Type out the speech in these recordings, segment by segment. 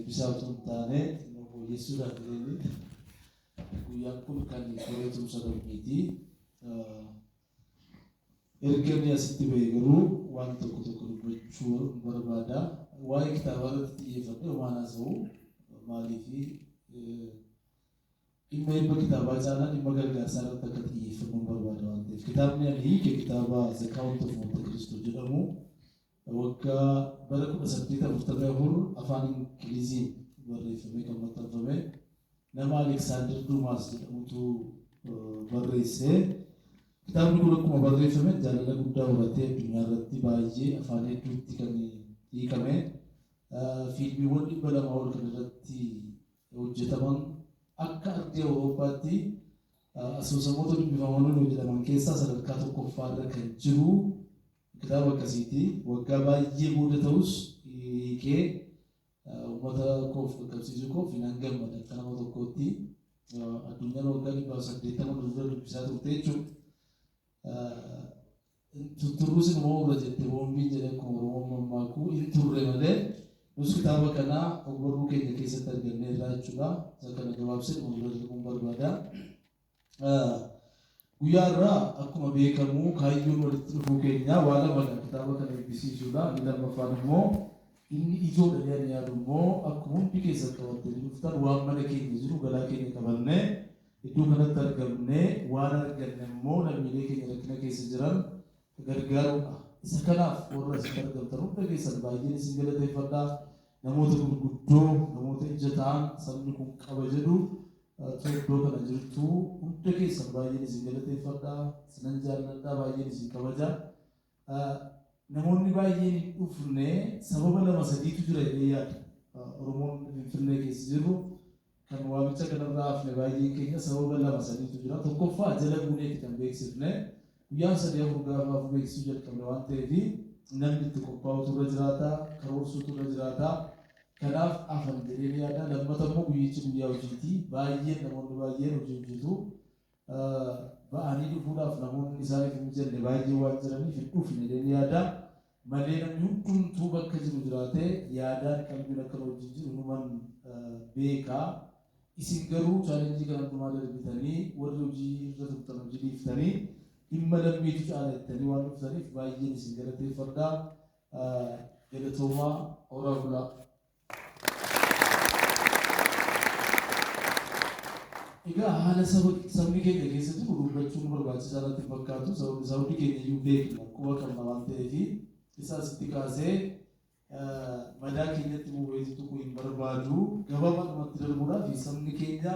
Eebbisaa utuu hin taane xinnoo fooyyessuudhaaf jedhanii guyyaan kun kan koree tumsa lammiiti. Erga inni asitti ba'e garuu waan tokko tokko dubbachuu barbaada. Waa'ee kitaabaa irratti xiyyeeffadhee homaan haasa'u maaliifi dhimma eebba kitaabaa caalaa dhimma gargaarsaa irratti akka xiyyeeffannuun barbaada waan ta'eef. Kitaabni ani hiike kitaaba The Count of Monte Cristo jedhamu waggaa bara 1844 afaan Ingiliziin barreeffamee kan maxxanfame nama Aleksaandar Duumaas jedhamutu barreesse. Kitaabni kun akkuma barreeffame jaalala guddaa horatee addunyaa irratti baay'ee afaan hedduutti kan hiikame. Fiilmiiwwan 200 ol kan irratti hojjetaman akka ardii Awurooppaatti asoosamoota dubbifaman jedhaman keessaa sadarkaa tokkoffaa irra kan jiru kitaaba akkasiiti. Waggaa baay'ee booda ta'us hiikee uummata koof qaqqabsiisuu koof nan gammada akka nama tokkootti. Addunyaan waggaa 180 dura dubbisaa turte jechuudha. Tutturruus inuma urra jette boombiin jedhee akkuma Oromoon mammaaku hin turre malee nus kitaaba kana ogbarruu keenya keessatti arganneerra jechuudha. Isa kana gabaabsee dhuma bira darbuun barbaada. Guyyaa irraa akkuma beekamu kaayyoon walitti dhufuu keenya waa lamadha. Kitaaba kana eebbisiisuudha. Inni lammaffaan immoo inni ijoodha jedhanii ani yaadu immoo akkuma hundi keessan qabattanii dhuftan waan mana keenya jiru galaa keenya qabannee iddoo kanatti argamnee waan arganne immoo lammiilee keenya rakkina keessa jiran gargaaruudha. Isa kanaaf warra asitti argamtan hunda keessan baay'een isin galateeffadha. Namoota gurguddoo, namoota ija ta'an sabni kun qaba jedhu iddoo kana jirtu hunda keessan baay'een isin galateeffadha. Isinan jaalladha, baay'een isin kabaja. Namoonni baay'een hin dhufne sababa lama sadiitu jira jedhee yaada. Oromoon Finfinnee keessa jirru kan waamicha kanarraa hafne baay'een keenya sababa lama sadiitu jira. Tokkoffaa jala buuneeti kan beeksifne. Guyyaan sadii afur gaafa hafu beeksisuu jalqabne waan ta'eef namni itti qophaa'utu irra jiraata, karoorsuutu irra jiraata. Kanaaf hafan jedheen yaada. Lammata immoo guyyichi guyyaa hojiiti. Baay'een namoonni baay'een hojii hojjetu. Ba'anii dhufuudhaaf namoonni isaaniif hin mijanne baay'ee waan jiraniif hin dhufne jedheen yaada. Malee namni hundumtuu bakka jiru jiraatee yaadaan qalbiin akka nu wajjin jiru numan beeka. Isin garuu challenge kana hundumaa darbitanii warri hojii irra turtan hojii dhiiftanii dhimma lammiitu caala jettanii waan dhuftaniif baay'een isin galateeffadha. Galatoomaa, horaa bulaa. Egaa haala saba sabni keenya keessa jiru dubbachuun barbaachisaa natti hin fakkaatu. Sababni isaa hundi keenya iyyuu beekna, quba qabna waan ta'eef isa asitti kaasee madaa keenyatti bu'eetu tuquu hin barbaadu. Gabaabaadhumatti darbuudhaaf sabni keenya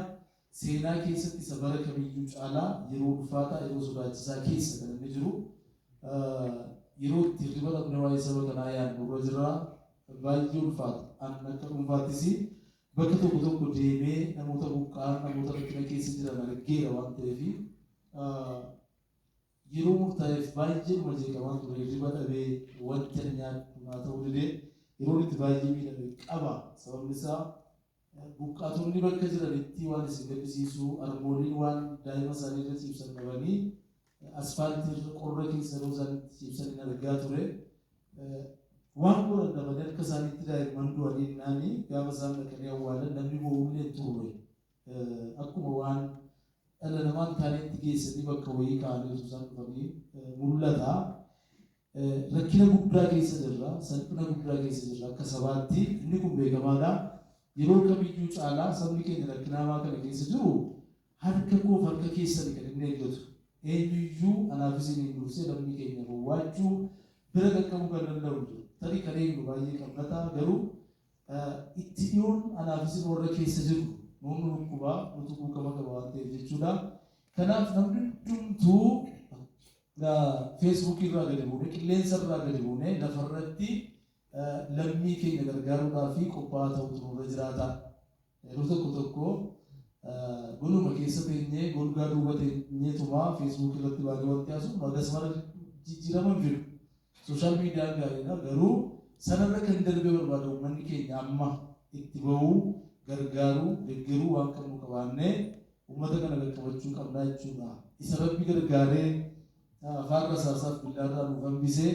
seenaa keessatti isa bara kamiyyuu caalaa yeroo ulfaataa, yeroo sodaachisaa keessa kan inni jiru. Yeroo itti hirriba dhabnee waa'ee saba kanaa yaadnu irra jira. Baay'ee ulfaata. An akka dhuunfaattis bakka tokko tokko deemee namoota buqqa'an, namoota rakkina keessa jiran argeera waan ta'eef yeroo murtaa'eef baay'eedhuma jeeqamaan ture. Hirriba dhabee wanti ani nyaadhu naa ta'uu didee yeroon itti baay'ee miidhame qaba. Sababni isaa buqqaatonni bakka jiranitti waan isin gaddisiisu harmooliin waan daa'ima isaanii irra ciibsan dhabanii asfaaltii irra qorra keessa yeroo isaan itti ciibsan hin argaa ture. Waan godhan dhabanii harka isaaniitti daa'imman du'anii naani gaafa isaan dhaqanii awwaalan namni boo'ullee hin turre. Akkuma waan dhala namaan taanetti geessanii bakka wayii kaa'anii osoo isaan dhufanii mul'ata. Rakkina guddaa keessa jirra, salphina guddaa keessa jirra akka sabaatti. Inni kun beekamaadha. Yeroo kamiyyuu caalaa sabni keenya rakkina hamaa kana keessa jiru harka koof harka keessani kan inni eeggatu. Eenyuyyuu anaaf isiniin dursee lammii keenya bowwaachuu bira qaqqabuu kan danda'u hin jiru. Tarii kan eegnu baay'ee qabna ta'a garuu itti dhiyoon anaaf isin warra keessa jirru nuun nu dhukkubaa nutu quuqama qaba waan ta'eef jechuudha. Kanaaf namni hundumtuu Feesbuukii irraa gadi buunee qilleensa irraa gadi buunee lafarratti lammii keenya gargaaruudhaaf qophaa'aa ta'utu nurra jiraata. Yeroo tokko tokko goluma keessa teenyee golgaa duuba teenyeetuma Feesbuukii irratti baanee wanti haasofnu hagas mara jijjiirama hin fidu. Sooshaal miidiyaan gaariidha garuu sanarra kan darbee barbaada uummanni keenya amma itti bahuu gargaaruu deggeruu waan qabnu qabaannee uummata kana qaqqabachuu qabna jechuudha. Isa Rabbi gargaaree afaan rasaasaaf billaarraa nuuf hambisee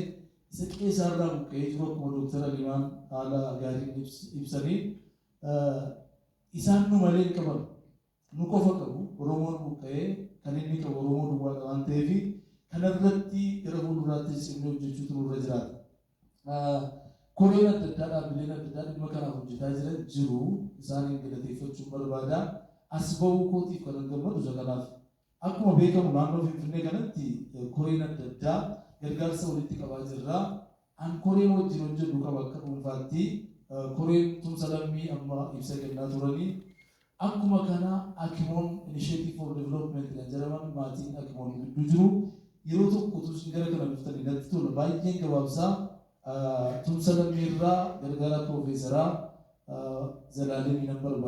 isa qe'ee isaarraa buqqa'ee jiru akkuma Dooktar Aliimaan haala gaariin ibsanii Isaan nu malee hin qaban. Nu qofa qabu. Oromoon buqqa'ee kan inni qabu Oromoo duwwaadha waan ta'eef, kanarratti gara fuulduraatti cimnee hojjechuutu nurra jiraata. Koreen adda addaa, dhaabbileen adda addaa dhimma kanaaf hojjetaa jiran jiru. Isaaniin galateeffachuun barbaada. As ba'uu kootiif kanan gammadu isa kanaaf. Akkuma beekamu, naannoo Finfinnee kanatti koreen adda addaa gargaarsa walitti qabaa jirra. An koreen wajjin hojjedhu qaba akka dhuunfaatti. Koreen tumsa lammii amma ibsa kennaa turanii. Akkuma kana Akimoon Initiative for Development kan jedhaman maatiin Akimoon gidduu jiru. Yeroo tokko isin gara kana dhuftanii natti tola. Baay'een gabaabsaa, tumsa lammiirraa gargaaraa Piroofeesaraa Zalaalemii nan barbaada.